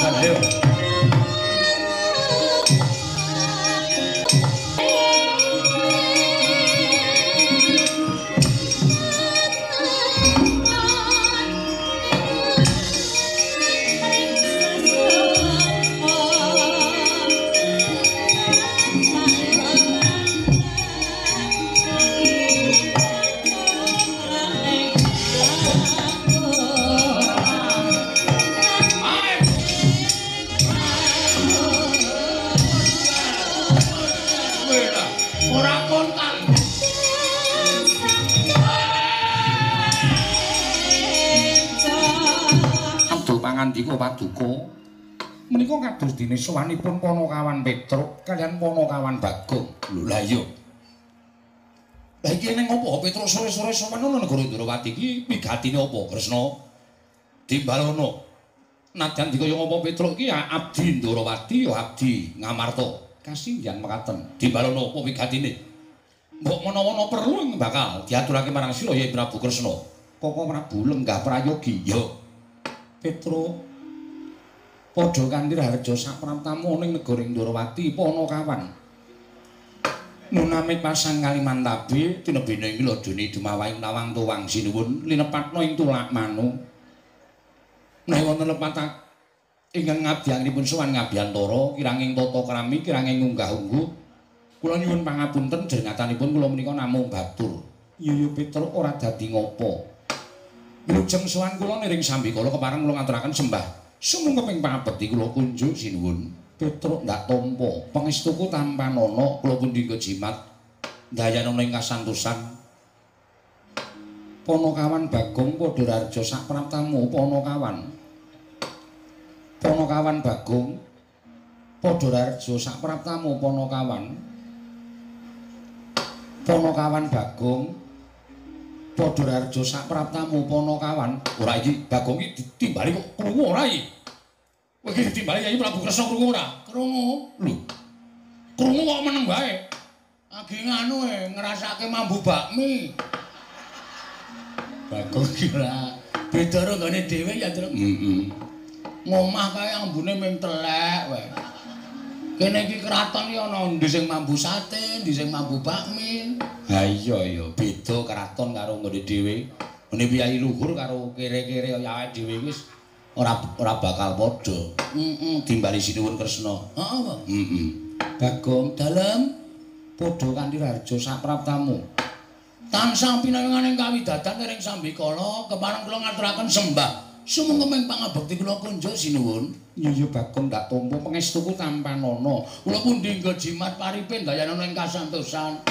Terusan ayo. Pangandika paduka menika kados dene sowanipun Panakawan Petruk kaliyan Panakawan Bagong. Lho lah iya. Lah iki ning apa Petruk sore-sore sowan ana negara Ndrawati iki wigatine apa Kresna? Timbalono. Nadyan dikaya ngapa Petruk iki ya abdi Ndrawati ya abdi Ngamarta. Kasinggihan mekaten. Timbalono apa wigatine? Mbok menawa perlu ing bakal diaturake marang sira ya Prabu Kresna. Koko Prabu lenggah prayogi. Ya. Petruk padha kanthi raharja sapraptamu ning negara Ndrawati Panakawan. Nunamit pasang Kalimantabe tinebene ing ladene dumawahing tawang tuwang sinuwun linepatna ing tulak manu. Menawi wonten lepat ingkang ngabdianipun sowan ngabiyantara kiranging tata krami kiranging unggah-ungguh kula nyuwun pangapunten jrengatanipun kula menika namung batur. Iya ya Petruk ora dadi ngopo. Wilujeng sowan kula niring sambikala kepareng kula ngaturaken sembah sumungkeping pangabekti kula kunjuk sinuwun. Petruk ndak tampa pangestuku tampanana kula pundi jimat ndayanana ing kasantosan. Panakawan Bagong padha raharja sapraptamu Panakawan. Panakawan Bagong padha raharja sapraptamu Panakawan. Panakawan Bagong padha raharja sapraptamu Panakawan. Ora iki Bagong iki ditimbali kok krungu ora iki? Kowe iki ditimbali Yayi Prabu Kresna krungu ora? Krungu. Lho. Krungu kok meneng wae. Agi nganu e ngrasake mambu bakmi. Bagong iki ora beda karo nggone dhewe ya, Truk. Heeh. Ngomah kae ambune mung telek wae. Kene iki kraton iki ana endi sing mambu sate, endi sing mambu bakmi. Ha iya ya, beda kraton karo nggone dhewe. Ngene piyayi luhur karo kere-kere kaya awake dhewe wis ora bakal padha. Heeh, timbali sinuwun Kresna. Heeh, Pak. Heeh. Bagong dalem padha kanthi raharja sapraptamu. Tansah pinangan kawidatan ring sambikala kepareng kula ngaturaken sembah sumungkeping pangabekti kula kunjuk sinuwun. Iya ya Bagong ndak tampa pangestuku tampanana. Kula pundi nggo jimat paripe ndayanana ing kasantosan.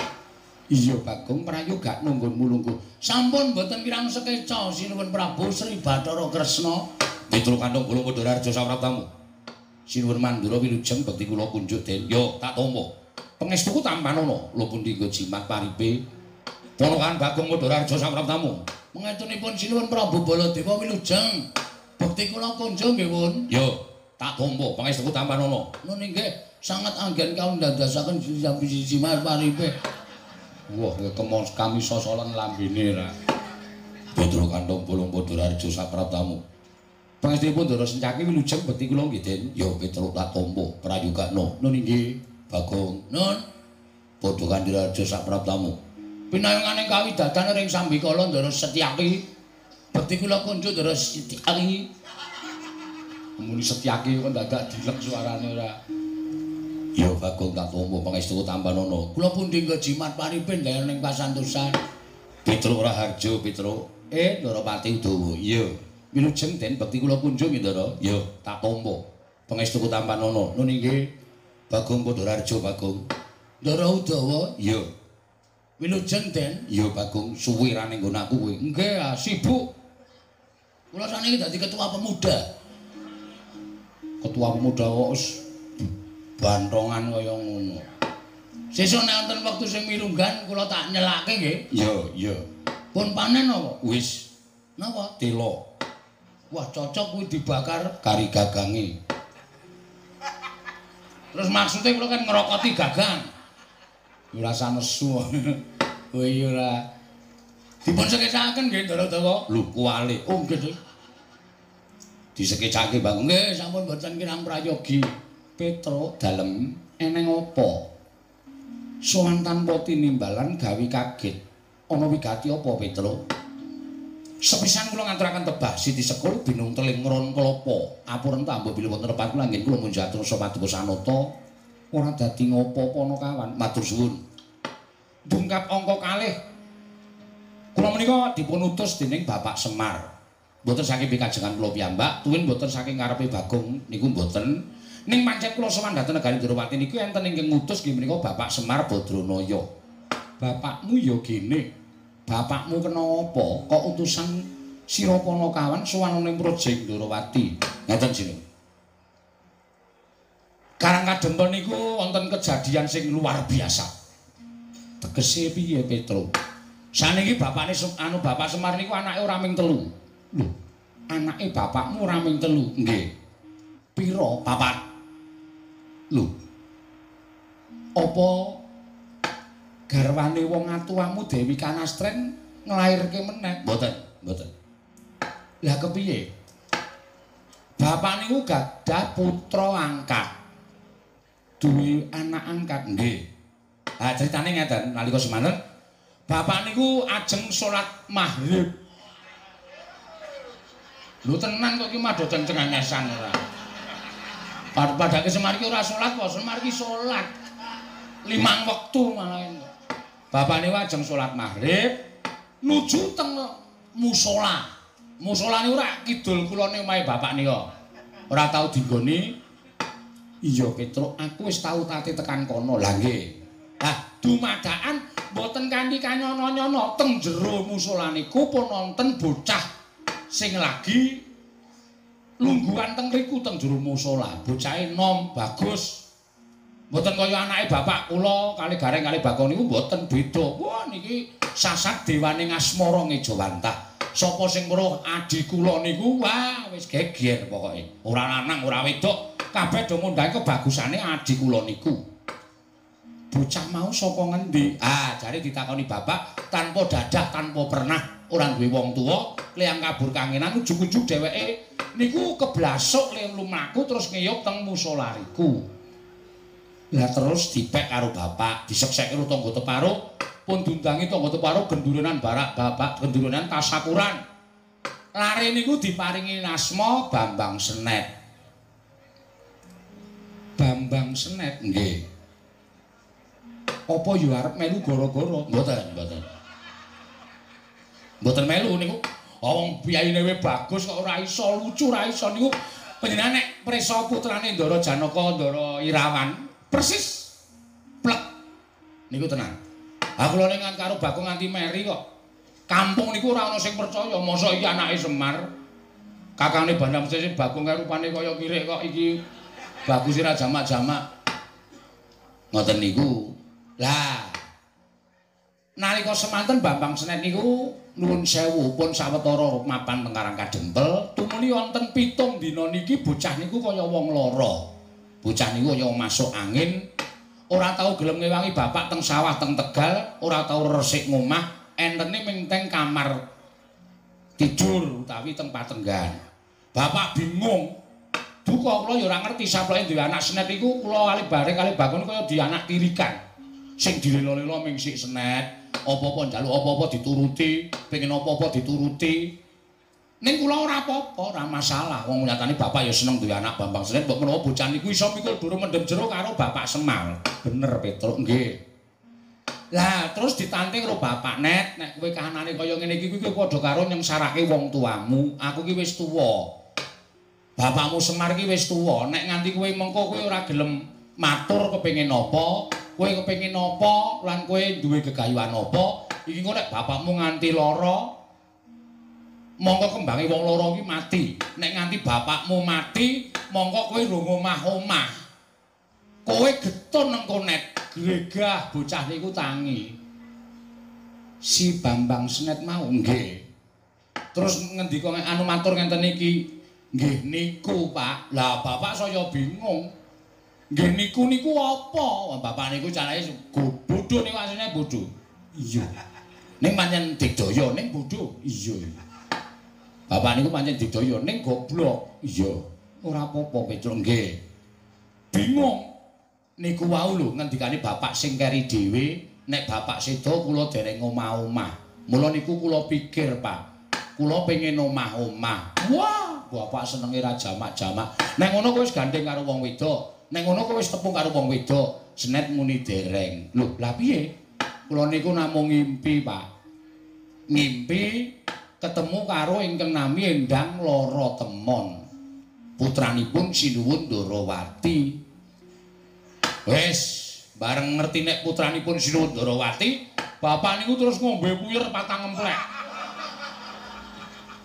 Iya Bagong prayoga nunggun mulungguh. Sampun mboten kirang sekeca sinuwun Prabu Sri Bathara Kresna. Petruk kanthong kula padha raharja sapraptamu. Sinuwun Mandura wilujeng bekti kula kunjuk den. Yo tak tampa. Pangestuku tampanana. Kula pundi nggo jimat paripe. Panakawan Bagong padha raharja sapraptamu. Mengetunipun sinuwun Prabu Baladewa wilujeng. Bekti kula kunjuk nggih, Pun. Yo, tak tampa pangestuku tampanana. Nun inggih sanget anggen kaundandasaken jimat paripe. Wah, kemon kami sosolan lambene ra. Petruk kanthong bolong padha raharja sapraptamu. Pangestunipun Ndara Sencaki wilujeng bekti kula nggih, Den. Yo Petruk tak tampa prayogakno. Nun inggih, Bagong. Nun padha kanthi raharja sapraptamu. Pinayungane kawidatan ring sambikala Ndara Setyaki. Bekti kula kunjuk Ndara Setyaki. Muni Setyaki kok dadak dilek suarane ora. Ya Bagong tak tampa pangestuku tampanana. Kula pundi nggo jimat paripe ndayan ing kasantosan. Petruk Raharja Petruk. Ndara Pati Udawa. Iya. Wilujeng Den bekti kula kunjuk nggih Ndara. Ya tak tampa pangestuku tampanana. Nun inggih Bagong padha raharja Bagong. Ndara Udawa. Iya. Wilujeng Den. Iya Bagong suwe ra ning nggon aku kowe. Nggih, sibuk. Kula saniki dadi ketua pemuda. Ketua pemuda kok wis bantongan kaya ngono. Sesuk nek wonten wektu sing mirunggan kula tak nyelake nggih. Iya, iya. Pun panen apa? Wis. Napa? Telo. Wah, cocok kuwi dibakar kari gagange. Terus maksudnya kula kan ngerokoti gagang. Ora sanesu. Oh iya ora. Dipun sekesakaken nggih Ndara Dawa. Lho kuwalik. Oh nggih. Disekecake Bagong. Nggih, sampun mboten kirang prayogi. Petruk dalem eneng apa? Sowan tanpa tinimbalan gawe kaget. Ana wigati apa, Petruk? Sepisan kula ngaturaken tebah Siti Sekul binung teling ngron klapa. Apuren ta mbok bilih wonten repat kula anggen kula munjatur paduka sanata. Ora dadi ngopo-apa ana kawan. Matur suwun. Dungkap angka kalih. Kula menika dipun utus dening Bapak Semar. Mboten saking pikajengan kula piyambak, tuwin mboten saking karepe Bagong niku mboten. Ning pancen kula sowan dhateng negari Ndrawati niku enten ingkang ngutus nggih menika Bapak Semar Badranaya. Bapakmu ya gene. Bapakmu kenapa kok utusan sira Panakawan sowan ning Praja Ndrawati? Ngaten jeneng. Karang Kadempel niku wonten kejadian sing luar biasa. Tegese piye, Petruk? Saniki bapakne anu Bapak Semar niku anake ora ming telu. Lho, anake bapakmu ora ming telu? Nggih. Pira? Papat. Lho. Apa garwane wong atuwamu Dewi Kanastren nglairke meneh? Mboten, mboten. Lah kepiye? Bapak niku gadah putra angkat. Duwe anak angkat nggih. Ha critane ngeten nalika semanten bapak niku ajeng salat maghrib. Lho tenan kok iki madha cengengesan ora. Padake Semar iki ora salat kok, Semar iki salat 5 wektu malah. Bapak niku ajeng salat maghrib nuju teng musala. Musala niku ora kidul kulone omahe bapak nika. Ora tau dinggoni. Iya Petruk, aku wis tau tate tekan kono. Lah nggih. Lah dumadakan mboten kanthi kanyono-nyono teng jero musala niku pun wonten bocah sing lagi lungguhan teng riku teng jero musala. Bocahe nom bagus. Mboten kaya anake bapak kula kali Gareng kali Bagong niku mboten beda. Wah niki sasat dewane ngasmara ngejawantah. Sapa sing weruh adi kula niku wah wis geger pokoke. Ora lanang ora wedok, kabeh do ngundang kebagusane adi kula niku. Bocah mau saka ngendi? Ah, jare ditakoni bapak tanpa dadah, tanpa pernah ora duwe wong tuwa, leyang kabur kangenan ujug-ujug dheweke niku keblasuk le lumaku terus ngeyup teng musala riku. Lah terus dipek karo bapak, disekseke karo tangga teparo, pun diundangi tangga teparo gendurenan barak bapak, gendurenan tasakuran. Lare niku diparingi asma Bambang Senet. Bambang Senet nggih. Apa ya arep melu gara-gara? Mboten, mboten. Mboten melu niku. Wong piyayine we bagus kok ora iso lucu, ora iso niku. Panjenengan nek prisa putrane Ndara Janaka, Ndara Irawan, persis plek niku tenan. Ha kula ning karo Bagong nganti meri kok. Kampung niku ora ana sing percaya, mosok iki anake Semar. Kakane Bandam sing Bagong karo rupane kaya kirik kok iki bagus ora jamak-jamak. Ngoten niku. Lah nalika semanten Bambang Senet niku nuwun sewu pun sawetara mapan teng Karang Kadempel, tumuli wonten 7 dina niki bocah niku kaya wong lara. Bocah niku kaya masuk angin, ora tau gelem ngewangi bapak teng sawah teng Tegal, ora tau resik ngomah, entene ming teng kamar tidur utawi teng patenggan. Bapak bingung. Duka kula ya ora ngerti saploke duwe anak Senet iku kula kali bareng kali Bagong kaya di anak tirikan. Sing dilelo-lelo ming sik Senet, apa-apa njaluk apa-apa dituruti, pengen apa-apa dituruti. Ning kula ora apa-apa, ora masalah. Wong nyatane bapak ya seneng duwe anak Bambang Senet, mbok menawa bocah niku iso mikul duru mendem jero karo Bapak Semar. Bener Petruk nggih. Lah terus ditanting karo bapak, Net, nek kowe kahanane kaya ngene iki kuwi padha karo nyengsarake wong tuamu. Aku ki wis tuwa. Bapakmu Semar ki wis tuwa, nek nganti kowe mengko kowe ora gelem matur kepengin apa, kowe kepengin apa lan kowe duwe gegayuhan apa, iki engko nek bapakmu nganti lara mongko kembange wong lara iki mati. Nek nganti bapakmu mati, mongko kowe rong omah-omah. Kowe getun nang konet, gregah bocah niku tangi. Si Bambang Senet mau nggih. Terus ngendika anu matur ngenten iki, nggih niku, Pak. Lah bapak saya bingung. Nggih niku niku apa? Bapak niku carane bodho niku asline bodho. Iya. Ning pancen digdaya ning bodho. Iya. Bapak niku pancen didaya ning goblok. Iya, ora apa-apa Petruk nggih. Bingung. Niku wau lho ngendikane bapak sing keri dhewe, nek bapak seda kula dereng omah-omah. Mula niku kula pikir, Pak. Kula pengen omah-omah. Wah, bapak senenge ra jamak-jamak. Nek ngono kowe wis gandeng karo wong wedok. Nek ngono kowe wis tepung karo wong wedok. Senet muni dereng. Lho, lah piye? Kula niku namung ngimpi, Pak. Ngimpi ketemu karo ingkang nami Endang Lara Temon. Putranipun Sinuwun Ndorowati. Wis, bareng ngerti nek putranipun Sinuwun Ndorowati, bapak niku terus ngombe puyer patang emplek.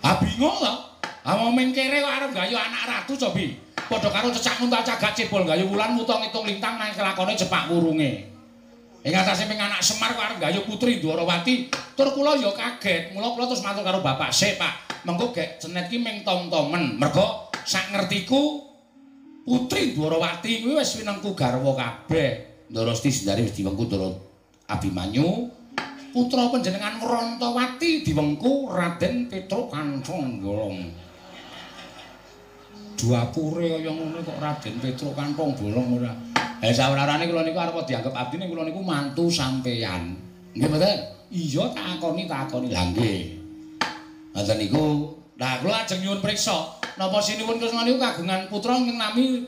Ah bingung to. Ah mung kere kok arep gayu anak ratu cobi. Padha karo cecak muntal cagak cebol gayu wulan wuta ngitung lintang nang kelakone jepak wurunge. Ing atase ping anak Semar kok arep gayu putri Ndorowati, tur kula ya kaget. Mula kula terus matur karo bapak, "Sik, Pak, mengko gek Senet ki ming tom-tomen." Mergo sak ngertiku putri Ndorowati kuwi wis winengku garwa kabeh. Ndorasti Sendari wis diwengku Ndara Abimanyu. Putra panjenengan Wrontowati diwengku Raden Petruk Kanthong Bolong. Duapure kaya ngono kok Raden Petruk Kanthong Bolong ora. Sawerane kula niku arep dianggep abdi ning kula niku mantu sampeyan. Nggih mboten? Iya takoni takoni. Lah nggih. Ngoten niku. Lah kula ajeng nyuwun priksa, napa Sinuwun Kresna niku kagungan putra ingkang nami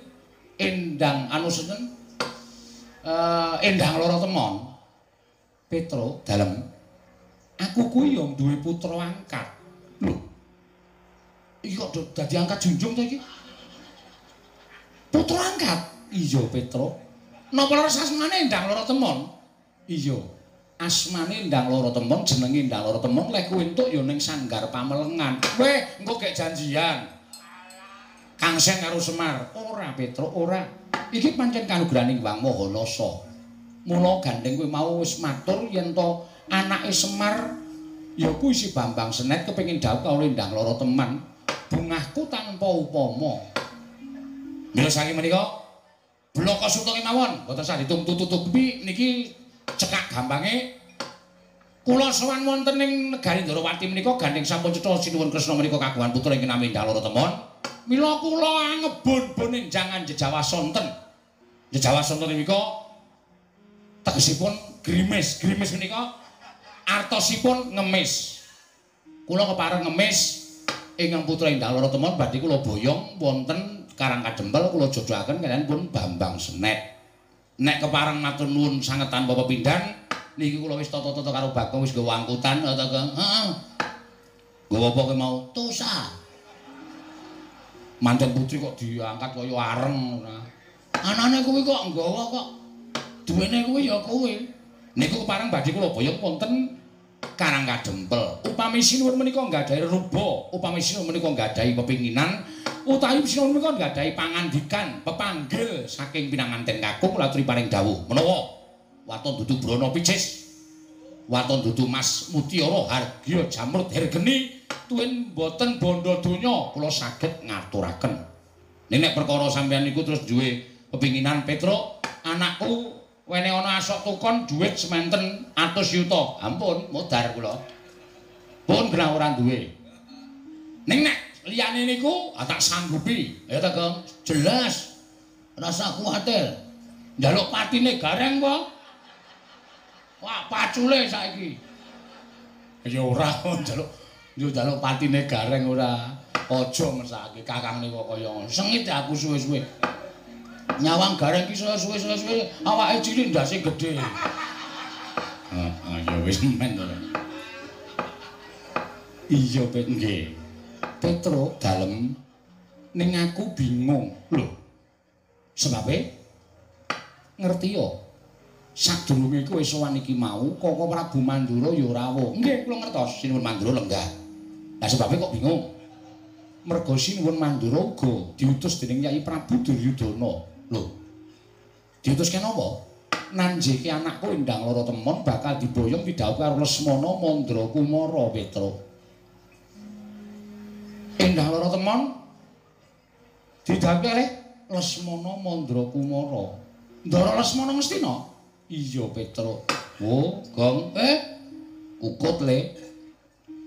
Endang anu sinten? Endang Lara Temon. Petruk dalem. Aku kuwi ya duwe putra angkat. Lho. Iki kok dadi angkat junjung to iki? Putra angkat? Iya, Petruk. Napa leres asmane Endang Lara Temon? Iya. Asmane Endang Lara Temon, jenenge Endang Lara Temon, leh kuwi entuk ya ning sanggar Pamelengan. Weh, engko gek janjian. Kang Sen karo Semar. Ora, Petruk, ora. Iki pancen kanugrahaning Hyang Maha Nasa. Mula gandeng kowe mau wis matur yen to anake Semar ya kuwi si Bambang Senet kepengin dhawuh karo Endang Lara Teman. Bungahku tanpa upama. Mila saking menika bloko suta kemawon, mboten sah ditutupi niki cekak gampange. Kula sowan wonten ing negari Ndorowati menika gandeng sampun cetha Sinuwun Kresna menika kagungan putra ingkang nami Endang Lara Temon. Mila kula angebon-bon enjangan jejawa sonten. Jejawa sonten menika tegesipun grimis. Grimis menika artosipun ngemis. Kula kepareng ngemis ingkang putra Endang Lara Temon badhe kula boyong wonten Karang Kadempel kula jodohaken kaliyan pun Bambang Senet. Nek kepareng matur nuwun sanget tanpa pepindhan niki kula wis tata-tata karo Bagong wis nggawa angkutan ta Kang. Heeh. Nggawa apa kowe mau? Tosa. Manten putri kok diangkat kaya areng ora. Anane kuwi kok nggawa kok duwene kuwi ya kowe. Niku kepareng badhe kula boyong wonten Karang Kadempel. Upami sinuwun menika nggadahi ruba, upami sinuwun menika nggadahi pepinginan, utawi sinuwun menika nggadahi pangandikan, pepanggil saking pinanganten kakung kula aturi paring dawuh. Menawa waton dudu brana picis, waton dudu mas mutiara hargya jamrut hergeni, tuwin boten bondo donya kula saged ngaturaken. Nek perkara sampeyan niku terus duwe pepinginan Petruk, anakku wene ana asok tukon dhuwit sementen atus yuta. Ampun, modar kula. Pun genah ora duwe. Ning nek liyane niku tak sanggupi. Ya ta, Gong? Jelas. Rasa kuwatir. Njaluk patine gareng apa? Wah, pacule saiki. Ya ora njaluk, yo njaluk patine gareng ora. Aja mesake kakang niku kaya ngono. Sengit aku suwe-suwe. Nyawang gareng ki suwe-suwe awake cilik ndase gedhe. Heeh, ya wis men to. Iya, Pet nggih. Petruk dalem ning aku bingung. Lho. Sebabe ngerti yo. Sadurunge kowe sowan iki mau Koko Prabu Mandura ya rawuh. Nggih, kula ngertos Sinuwun Mandura lenggah. Lah sebabe kok bingung? Merga Sinuwun Mandura uga diutus dening Kyai Prabu Duryudana. Lho. Diutus kenapa? Nanjeke anakku Endang Lara Temon bakal diboyong pidhawuh karo Lesmana Mandra Kumara Petruk. Endang Lara Temon didhawuhi kalih Lesmana Mandra Kumara. Ndara Lesmana Ngastina? Iya Petruk. Oh, Gong. Kukut le.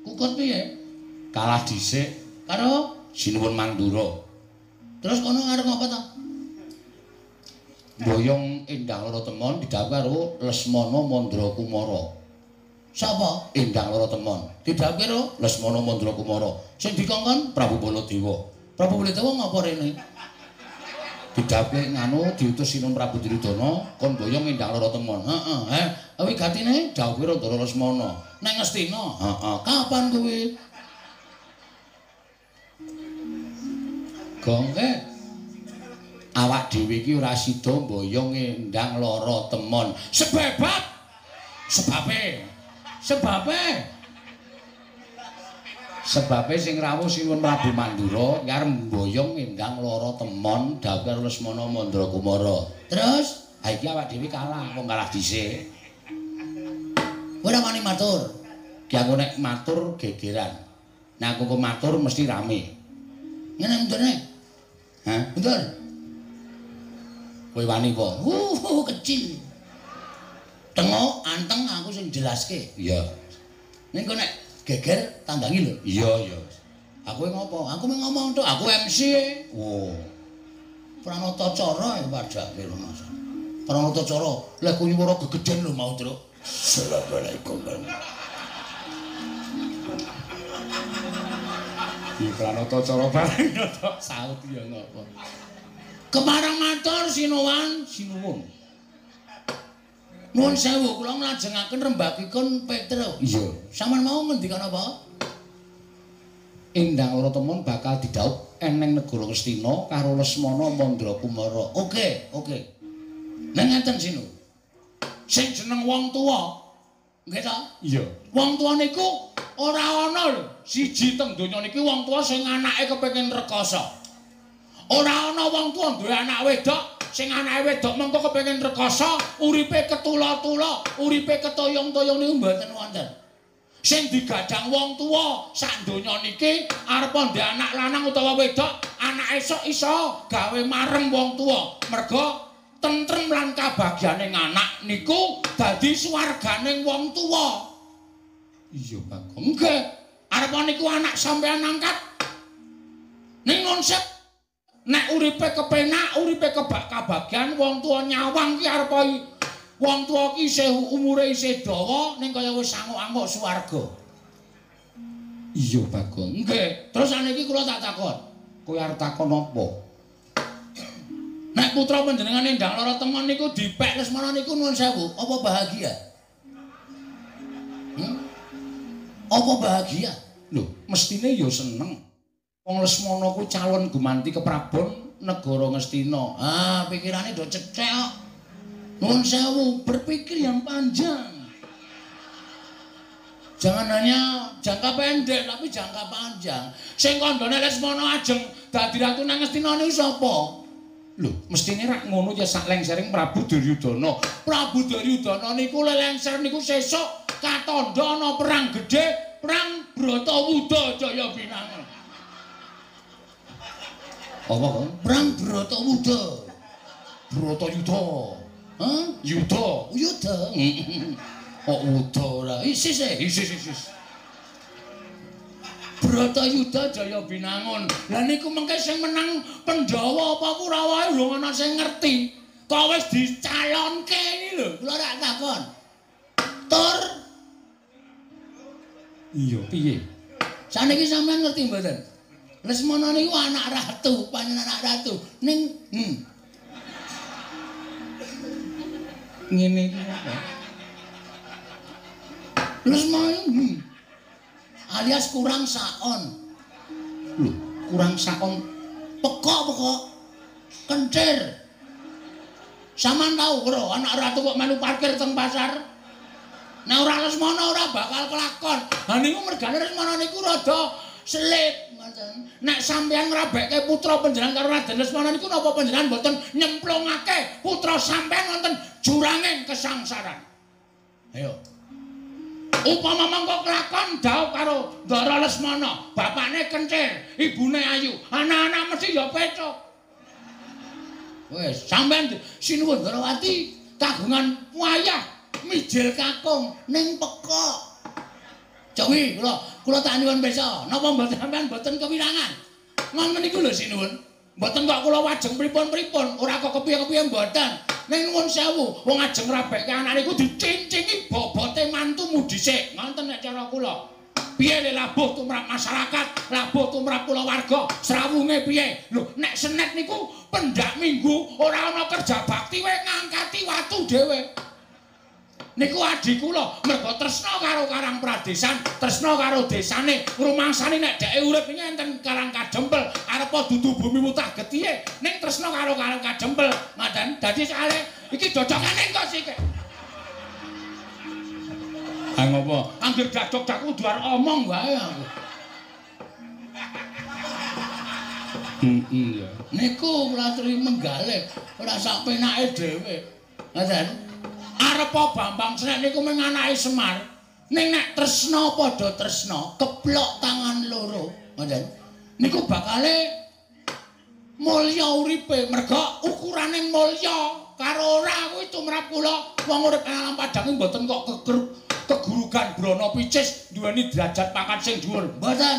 Kukut piye? Kalah dhisik karo Sinuwun Mandura. Terus kono arep ngapa ta? Boyong Endang Loro Temon didhawuhi karo Lesmana Mandra Kumara. Sapa? Endang Loro Temon. Didhawuhi karo Lesmana Mandra Kumara. Sing dikongkon Prabu Baladewa. Prabu Baladewa ngapa rene? Didhawuhi nganu diutus Sinuwun Prabu Duryudana kon boyong Endang Loro Temon. Heeh, heh. Kuwi gatine dawuhi karo Ndara Lesmana. Nang Ngastina. Heeh. Kapan kuwi? Gongke. Awak dhewe iki ora sida mboyong Endang Loro Temon. Sebab sebabe sebabe sebabe sing rawuh Sinuwun Prabu Mandura arep mboyong Endang Loro Temon dawuh karo Lesmana Mandra Kumara. Terus ha iki awak dhewe kalah, wong kalah dhisik. Ora wani matur. Ki aku nek matur gegeran. Nek aku matur mesti rame. Ngene mundurne. Hah? Mundur. Kowe wani apa? Kecil. Tengok anteng aku sing jelaske. Iya. Ning kok nek geger tanggangi lho. Iya, iya. Aku ngopo? Aku mung ngomong tok, aku MC. Oh. Pranata cara ya padake lho Mas. Pranata cara, lha ku nyuwara gegeden lho mau, Truk. Assalamualaikum. Iki pranata cara bareng tok saut ya ngopo. Kepareng matur sinuwun, sinuwun. Nuwun sewu kula nglajengaken rembagipun Petruk. Iya. Sampeyan mau ngendikan apa? Endang Loro Temon bakal didhaup eneng negara Ngastina karo Lesmana Mandra Kumara. Oke, oke. Nang ngeten sinu. Sing jeneng wong tuwa, nggih ta? Iya. Wong tuwa niku ora ana lho. Siji teng donya niki wong tuwa sing anake kepengin rekoso. Ora ana wong tuwa duwe anak wedok sing anake wedok mengko kepengin rekoso, uripe ketula-tula, uripe ketoyong-toyong niku mboten wonten. Sing digadang wong tuwa sak donya niki arep ndek anak lanang utawa wedok, anak esuk iso gawe marem wong tuwa. Merga tentrem lan kabagyane anak niku dadi swarganing wong tuwa. Iya, Bagong. Nggih. Arep niku anak sampean angkat ning konsep nek uripe kepenak, uripe kebak kabagyan wong tuwa nyawang ki arep wong tuwa ki isih umure isih dawa ning kaya wis anguk-anguk swarga. Iya, Bagong. Nggih. Terus saniki kula tak takon. Kowe arep takon apa? Nek putra panjenengan Endang Loro Temon niku dipek Lesmana niku nuwun sewu, apa bahagia? Apa bahagia? Lho, mestine ya seneng. Wong Lesmana kuwi calon gumanti keprabon negara Ngastina. Ah, pikirane do cethek kok. Nuwun sewu, berpikir yang panjang. Jangan hanya jangka pendek tapi jangka panjang. Sing kandhane Lesmana ajeng dadi ratu nang Ngastina niku sapa? Lho, mestine rak ngono ya sak lengsering Prabu Duryudana. Prabu Duryudana niku lelengser niku sesuk katandha ana perang gedhe, perang Bratawuda Jaya Binangun. Apa kok? Perang Bratawuda. Bratayuda. Hah? Yuda. Yuda. Kok wuda ora? Isis e. Isis isis. Bratayuda Jaya Binangun. Lah niku mengke sing menang Pandhawa apa Kurawa lho ana sing ngerti. Kok wis dicalonke iki lho, kula rak takon. Tur. Iya, piye? Saniki sampean ngerti mboten? Lesmana niku anak ratu, panjenengan anak ratu. Ning ngene iki apa? Lesmana alias kurang saon. Lho, kurang saon pekok-pekok kencir. Sampeyan tau ora anak ratu kok melu parkir teng pasar? Nek ora Lesmana ora bakal kelakon. Ha niku mergane Lesmana niku rada selip ngoten. Nek sampeyan ngrabekke putra panjenengan karo Raden Lesmana niku napa panjenengan mboten nyemplungake putra sampeyan wonten juranging kesangsaran? Ayo. Upama mengko kelakon dhaup karo Ndara Lesmana, bapakne kencir, ibune ayu, anak-anak mesti ya pecok. Wis, sampeyan sinuwun Ndrawati kagungan wayah mijil kakung ning pekok. Cowi kula Kula tak nyuwun pirsa, napa mboten sampean mboten kewirangan? Ngoten niku lho sinuwun. Mboten kok kula wajeng pripun-pripun, ora kok kepiye-kepiye mboten. Ning nuwun sewu, wong ajeng rabekke anak niku dicincingi bobote mantumu dhisik. Ngoten nek cara kula. Piye le labuh tumrap masyarakat, labuh tumrap kulawarga, srawunge piye? Lho, nek senet niku pendak minggu ora ana kerja bakti wae ngangkati watu dhewe. Niku adi kula mergo tresna karo Karang Pradesan, tresna karo desane, rumangsane nek dheke urip iki enten Karang Kadempel, arepa dudu bumi mutah getihe, ning tresna karo Karang Kadempel. Ngoten, dadi soalé iki dodokane engko sik. Ha ngopo? Angger dadok-dak kudu arep omong wae aku. Heeh ya. Niku kula aturi menggalih, ora sak penake dhewe. Ngoten. Arepa Bambang Senek niku mung anake Semar. Ning nek tresna padha tresna, keplok tangan loro, ngoten. Niku bakale mulya uripe, merga ukurane mulya karo ora kuwi tumrap kula. Wong urip alam padang mboten kok kegurugan brana picis duweni derajat pangkat sing dhuwur. Mboten.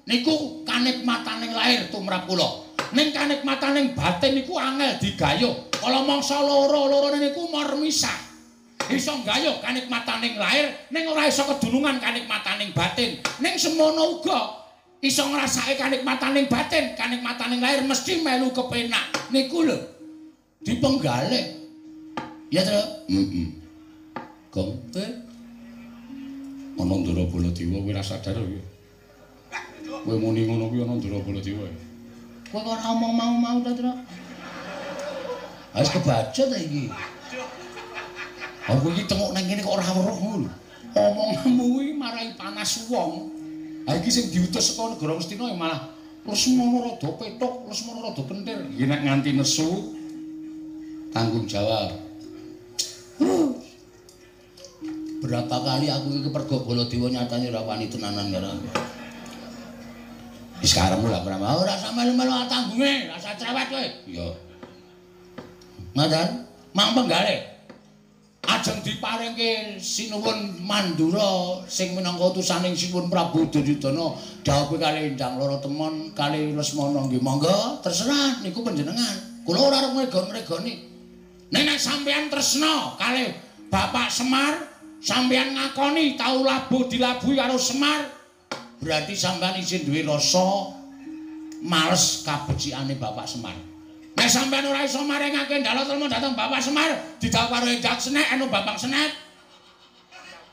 Niku kanikmataning lahir tumrap kula. Ning kanikmataning batin niku angel digayuh. Kala mangsa loro-lorone niku mormisah. Iso nggayuh kanikmataning lahir ning ora iso kedunungan kanikmataning batin. Ning semono uga iso ngrasake kanikmataning batin, kanikmataning lahir mesti melu kepenak. Niku lho dipenggalih. Ya, Tru? Heeh. Gong, ana Ndara Baladewa kowe ora sadar kowe. Kowe muni ngono kuwi ana Ndara Baladewa. Kowe kok ora omong mau-mau ta, Tru? Wis kebaca ta iki. Aku iki tengok nang kene kok ora weruh ngono lho. Omonganmu kuwi marai panas wong. Ha iki sing diutus saka negara Ngastina ya malah Lesmana rada pethuk, Lesmana rada kentir. Iki nek nganti nesu tanggung jawab. Berapa kali aku iki kepergok Baladewa nyatane ora wani tenanan karo aku. Wis karepmu lah ora mau, ora usah melu-melu tanggunge, ora usah cerewet kowe. Iya. Ngoten, mang penggalih. Ajeng diparingke Sinuwun Mandura sing minangka utusaning Sinuwun Prabu Duryudana dhawuhe kalih Endang Lara Temon kalih Lesmana nggih monggo terserah niku panjenengan. Kula ora arep ngregon-ngregoni. Nek nek sampeyan tresna kalih Bapak Semar, sampeyan ngakoni tau labuh dilabuhi karo Semar, berarti sampeyan isih duwe rasa males kabecikane Bapak Semar. Nek sampeyan ora iso maringake ndala telma dhateng Bapak Semar, didhawuh karo Endang Senek anu Bambang Senek.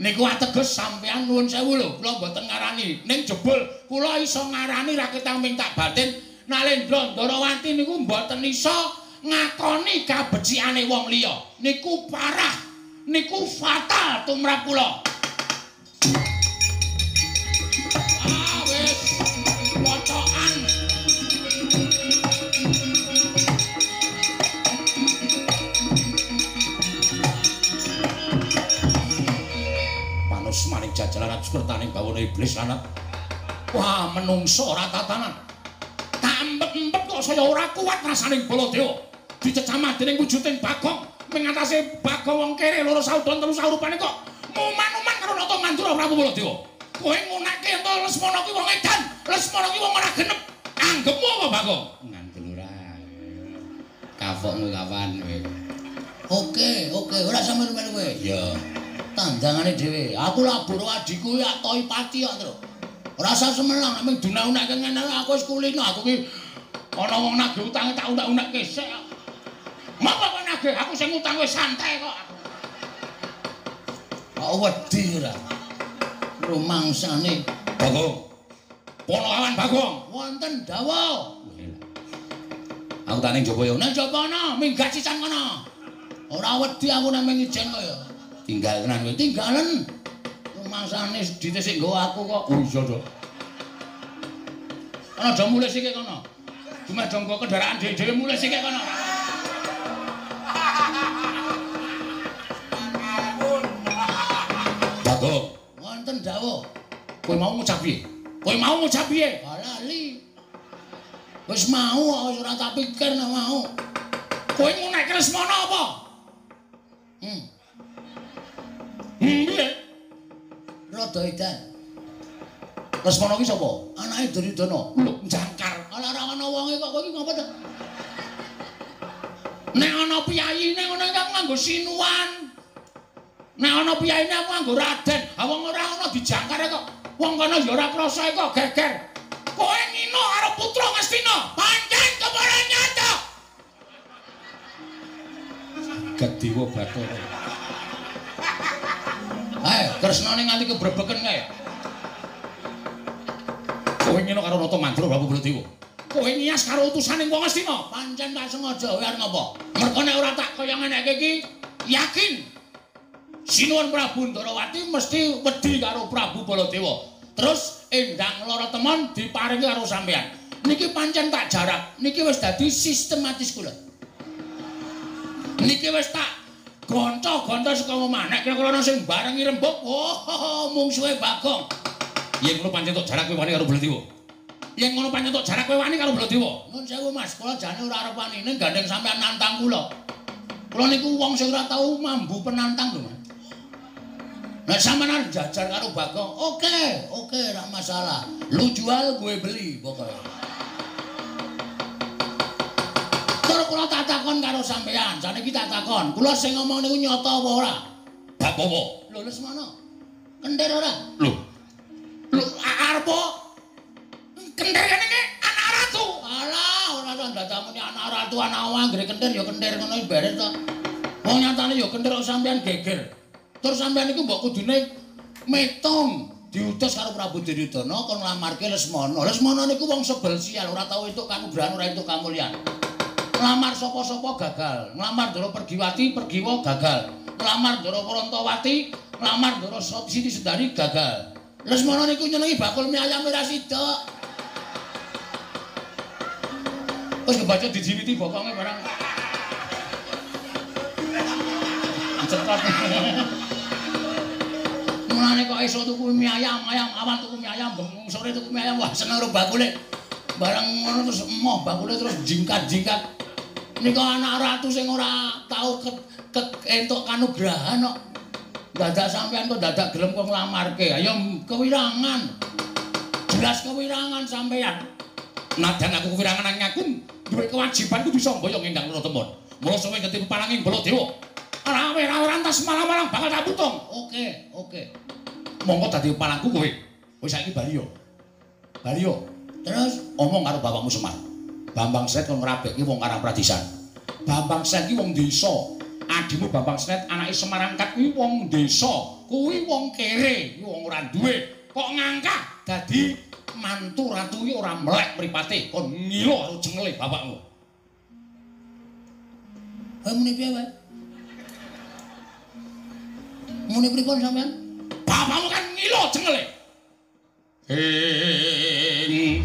Niku ateges sampeyan nuwun sewu lho, kula mboten ngarani. Ning jebul kula iso ngarani ra ketang ming tak batin Nalendra Ndarawati niku mboten iso ngakoni kabecikane wong liya. Niku parah, niku fatal tumrap kula. Ah wis pocokan. Panus maring jajalan sukertaning bawana iblis lanat. Wah, menungso ora tatanan. Tak empet-empet kok saya ora kuat rasaning Baladewa. Dicecamah dening wujuding Bagong, mengatasi Bagong wong kere loro saudon telu saurupane kok muman-uman karo Nata Mandura Prabu Baladewa. Kowe ngunekke ento Lesmana ki wong edan, Lesmana ki wong ora genep. Anggepmu apa Bagong? Ngandel ora. Kafokmu kapan kowe? Oke, oke, ora sampe melu kowe. Iya. Tandangane dhewe. Aku labur adhiku ya toi pati kok, Tru. Ora usah semelang nek mung dunau-unekke ngene aku wis kulino. Aku ki ana wong nagih utange tak unek-unekke sik. Mapa kowe nagih? Aku sing ngutang wis santai kok. Kok wedi ora? Rumangsane Bagong. Ponokawan Bagong. Wonten dawuh. Aku tak ning jaba ya. Nang jaba ana, minggat sisan kono. Ora wedi aku nek mung ijen kok ya. Tinggal tenan kowe. Tinggalen. Rumangsane dite sik nggawa aku kok. Oh iya to. Ana do mulih sik kono. Dumeh do nggo kendaraan dhewe-dhewe mulih sik kono. Bagong. Wonten dawuh. Kowe mau ngucap piye? Kowe mau ngucap piye? Lali. Wis mau kok wis ora tak pikir nek mau. Kowe ngunekke Lesmana apa? Piye? Rada edan. Lesmana ki sapa? Anake Duryudana. Lho, jangkar. Ala ora ana wonge kok kowe iki ngopo to? Nek ana piyayine ngono iki aku nganggo sinuwan. Nek ana piyayine aku nganggo raden. Ha wong ora ana dijangkar kok. Wong kono ya ora krasa kok geger. Kowe ngino karo putra Ngastina. Pancen kepara nyata. Gedewa Bathara. Ayo, Kresnane nganti kebrebeken kae. Kowe ngino karo Rata Mandra Prabu Baladewa. Kowe ngias karo utusane wong Ngastina. Pancen tak sengaja kowe arep ngopo? Mergo nek ora tak kaya ngeneke iki, yakin Sinuwun Prabu Ndarawati mesti wedi karo Prabu Baladewa. Terus Endang Lara Temon diparingi karo sampean. Niki pancen tak jarak, niki wis dadi sistematis kula. Niki wis tak gonco-gonco saka omah. Nek kira-kira ana sing barengi rembug, oh mungsuhe Bagong. Yen ngono pancen tok jarak kowe wani karo Baladewa. Yen ngono pancen tok jarak kowe wani karo Baladewa. Nun sewu Mas, kula jane ora arep wani ning gandeng sampean nantang kula. Kula niku wong sing ora tau mambu penantang lho, Mas. Nek sampean arep jajar karo Bagong, oke, oke ora masalah. Lu jual gue beli pokoke. Tur kula tak takon karo sampean, saniki tak takon. Kula sing ngomong niku nyata apa ora? Bab apa? Lho Lesmana. Kentir ora? Lho. Lho arep kentir kene iki anak ratu. Alah, ora ora dadak muni anak ratu anak anggere kentir ya kentir ngono iki beres to. Wong nyatane ya kentir kok sampean geger. Terus sampean iku mbok kudune metung diutus karo Prabu Duryudana kon nglamarke Lesmana. Lesmana niku wong sebel sial, ora tau entuk kanugrahan, ora entuk kamulyan. Nglamar sapa-sapa gagal, nglamar Ndara Pergiwati, Pergiwa gagal. Nglamar Ndara Prantawati, nglamar Ndara Siti Sundari gagal. Lesmana niku nyenengi bakul mie ayam ora sida. Wis kebaca dijiwiti bokonge barang. Cetot. Mulane kok esuk tuku mie ayam, ayam awan tuku mie ayam, bengi sore tuku mie ayam, wah seneng karo bakule. Barang ngono terus emoh bakule terus jingkat-jingkat. Nika anak ratu sing ora tau entuk kanugrahan kok. Dadak sampean kok dadak gelem kok nglamarke. Ayo kewirangan. Jelas kewirangan sampean. Najan aku kewirangan nang aku duwe kewajiban kudu bisa mboyong Endang Lara Temon. Mula suwe ngerti peparanging Baladewa. Rawe-rawe rantas malang-malang bakal tak putung. Oke, oke. Monggo dadi palangku kowe. Wis saiki bali yo. Bali yo. Terus omong karo bapakmu Semar. Bambang Sret kon ngrabekke wong Karang Pradisan. Bambang Sret ki wong desa. Adimu Bambang Sret anake Semar angkat kuwi wong desa. Kuwi wong kere, kuwi wong ora duwe. Kok ngangkah dadi mantu ratu kuwi ora melek mripate, kon ngilo karo jengele bapakmu. Kowe muni piye wae? Muni pripun sampean? Bapakmu kan ngilo jengele. Ing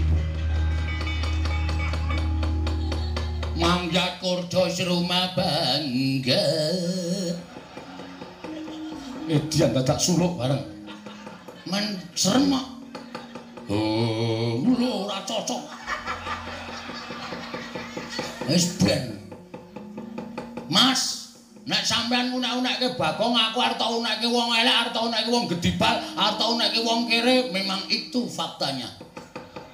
Mangga kurdos rumah bangga. Edian dadak suluk bareng. Men serem kok. Oh, lho ora cocok. Wis ben. Mas, nek sampean unek-unekke Bagong, aku arep tau unekke wong elek, arep tau unekke wong gedibal, arep tau unekke wong kere, memang itu faktanya.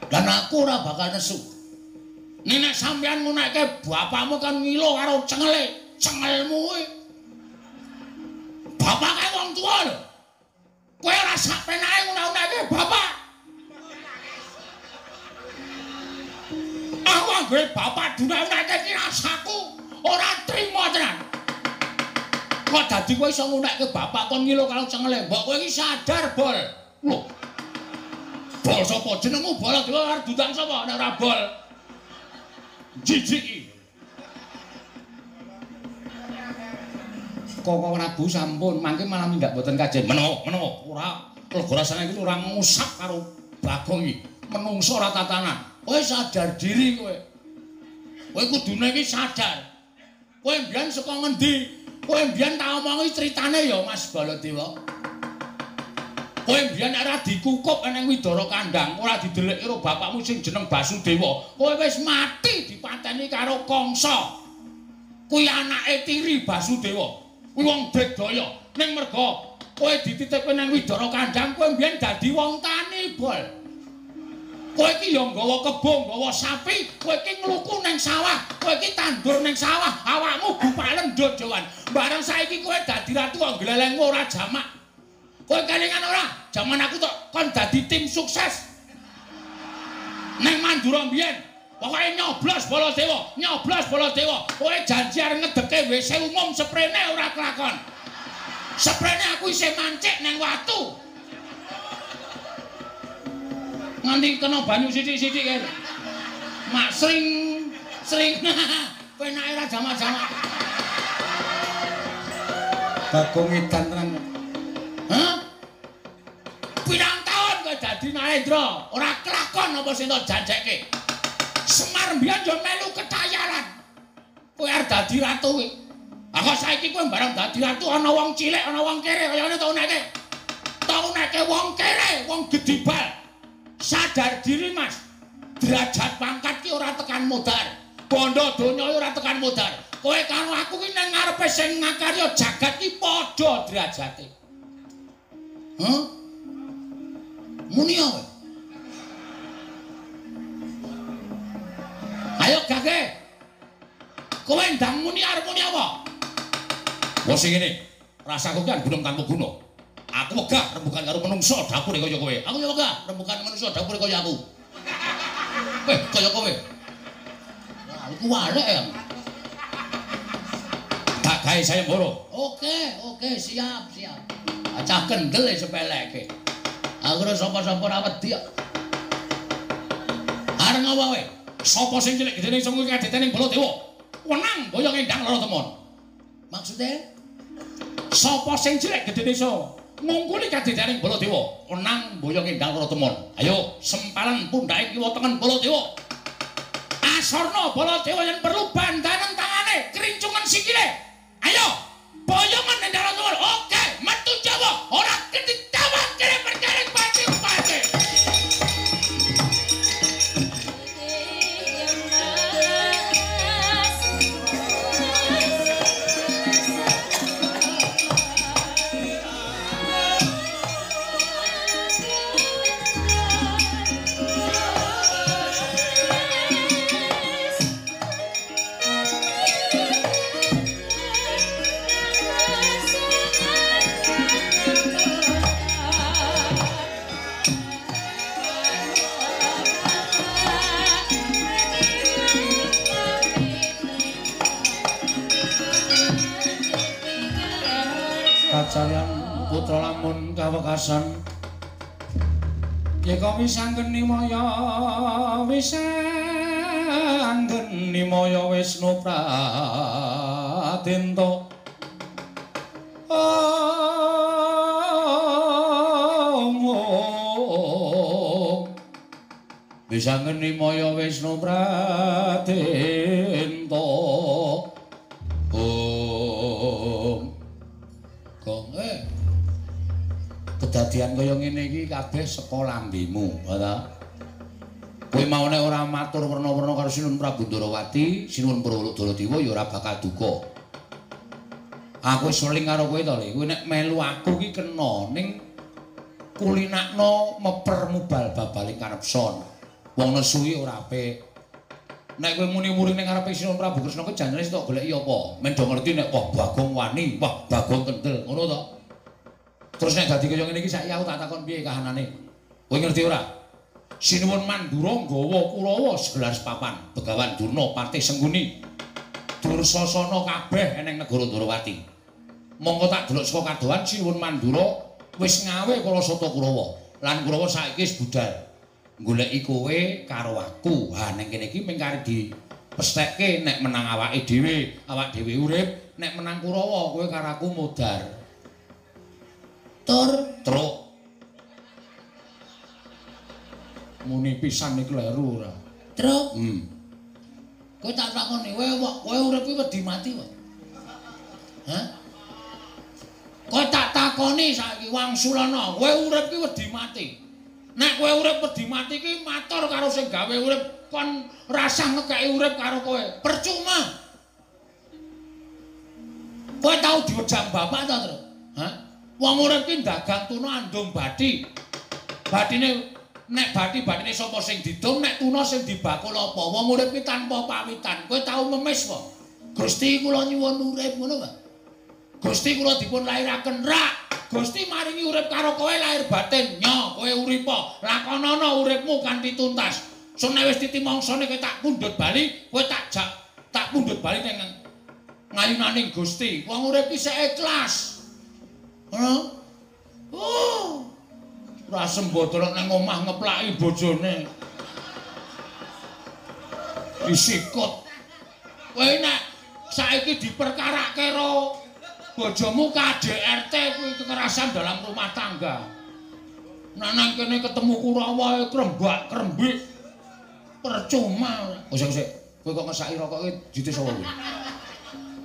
Dan aku ora bakal nesu. Nek sampean ngunekke bapakmu kan ngilo karo cengele, cengelmu kuwi. Bapak kae wong tuwa lho. Kowe ora sak penake ngunek-unekke bapak. Aku anggere bapak dunek-unekke iki rasaku ora trima tenan. Kok dadi kowe iso ngunekke bapak kon ngilo karo cengele? Mbok kowe iki sadar, Bol. Lho. Bol sapa jenengmu Baladewa arep diundang sapa nek ora Bol? Jijiki. Koko Prabu sampun mangke malah mindak mboten kajen. Menawa, menawa ora lega rasane iki ora ngusap karo Bagong iki. Menungso ora tatanan. Kowe sadar diri kowe. Kowe kudune iki sadar. Kowe mbiyen saka ngendi? Kowe mbiyen tak omongi critane ya Mas Baladewa. Kowe mbiyen ora dikukup nang Widara Kandang, ora didelik karo bapakmu sing jeneng Basudewa. Kowe wis mati dipateni karo Kangsa. Kuwi anake tiri Basudewa. Kuwi wong digdaya. Ning merga kowe dititipke nang Widara Kandang, kowe mbiyen dadi wong tani, Bol. Kowe iki ya nggawa kebo, nggawa sapi, kowe iki ngluku ning sawah, kowe iki tandur ning sawah, awakmu gupalen dodoan. Bareng saiki kowe dadi ratu kok glelengmu ora jamak. Kowe kelingan ora? Jaman aku tok kon dadi tim sukses. Neng Mandura mbiyen, pokoke nyoblos Baladewa, nyoblos Baladewa. Kowe janji arep ngedeke WC umum seprene ora kelakon. Seprene aku isih mancik neng watu. Nganti kena banyu sithik-sithik kae. Mak sring sring penake ora jamak-jamak. Bagong edan tenan. Hah? Pirang taun kowe dadi Narendra, ora kelakon apa sing tok janjekke. Semar mbiyen yo melu ketayalan. Kowe arep dadi ratu kowe. Ah kok saiki kowe bareng dadi ratu ana wong cilik, ana wong kere kaya ngene tok uneke. Tok uneke wong kere, wong gedibal. Sadar diri Mas, derajat pangkat ki ora tekan modar, bondo donya ora tekan modar. Kowe karo aku ki nang ngarepe sing ngakarya jagat ki padha derajate. Hah? Muni kowe. Ayo gage. Kowe ndang muni arep muni apa? Wah sing ngene, rasaku ki gunung tanpa guna. Aku wegah rembugan karo menungso dapure kaya kowe. Aku ya wegah rembugan menungso dapure kaya aku. Weh, kaya kowe. Wah, iku warek ya. Tak gawe sayembara. Oke, oke, siap, siap. Acah kendel e sepeleke. Aku ora sapa-sapa ora wedi kok. Arep ngopo kowe? Sapa sing cilik gedene iso nguwi kadetene Baladewa? Wenang boyong endang lara temon. Maksude? Sapa sing cilik gedene iso ngungkuli kadidane Baladewa, wenang boyong endang lara temon. Ayo sempalan pundhake kiwa tengen Baladewa. Asorna Baladewa yen perlu bandanen tangane, krincungan sikile. Ayo, boyongan endang lara temon. Oke, metu Jawa, ora ketitawak kene perkara pati-pati. Kacaryan putra lamun kawekasan yeka wisanggeni maya wisanggeni maya Wisnu Pradenta. Om wisanggeni maya Wisnu Pradenta. Om Gong, kedadian kaya ngene iki kabeh saka lambemu, ta? Kowe mau nek ora matur werna-werna karo Sinuwun Prabu Ndarawati, Sinuwun Purwodadewa ya ora bakal duka. Aku wis weling karo kowe to, Le. Kowe nek melu aku iki kena ning kulinakno meper mubal babaling kanepson. Wong nesu iki ora apik. Nek kowe muni-muni ning ngarepe Sinuwun Prabu Kresna kuwi janjane sing tok goleki apa? Men do ngerti nek wah Bagong wani, wah Bagong kendel, ngono to. Terus nek dadi kaya ngene iki saiki aku tak takon piye kahanane. Kowe ngerti ora? Sinuwun Mandura nggawa Kurawa 11 papan, Begawan Durna, Patih Sengguni, Dursasana kabeh eneng negara Ndrawati. Mongko tak delok saka kadohan Sinuwun Mandura wis ngawe Kalasata Kurawa. Lan Kurawa saiki wis budal goleki kowe karo aku. Ha ning kene iki mung kari dipestheke nek menang awake dhewe, awak dhewe urip, nek menang Kurawa kowe karo aku modar. Tur truk. Muni pisan iki kleru ora? Truk. Kowe tak takoni, kowe urip iki wedi mati kok. Hah? Kowe tak takoni saiki wangsulana, kowe urip iki wedi mati. Nek kowe urip wedi mati iki matur karo sing gawe urip, kon rasah ngekeki urip karo kowe. Percuma. Kowe tau diwejang bapak ta, Truk? Hah? Wong urip ki dagang tuna andum bathi. Bathine Nek bathi-bathine sapa sing didum, nek tuna sing dibakul apa? Wong urip ki tanpa pamitan. Kowe tau memis apa? Gusti kula nyuwun urip ngono, Pak. Gusti kula dipun lairaken rak. Gusti maringi urip karo kowe lahir batin. Nyo, kowe uripa. Lakonana uripmu kanthi tuntas. Sun nek wis titi mangsane kowe tak pundhut bali, kowe tak jak tak pundhut bali ning ngayunaning Gusti. Wong urip ki sik ikhlas. Ngono? Oh. Ora sembodolok nang omah ngeplaki bojone. Disikut. Kowe nek saiki diperkarake karo bojomu KDRT kuwi kekerasan dalam rumah tangga. Nek nang kene ketemu Kurawa krembak krembik. Percuma. Oh sik sik, kowe kok ngesaki rokok iki dite sapa kowe?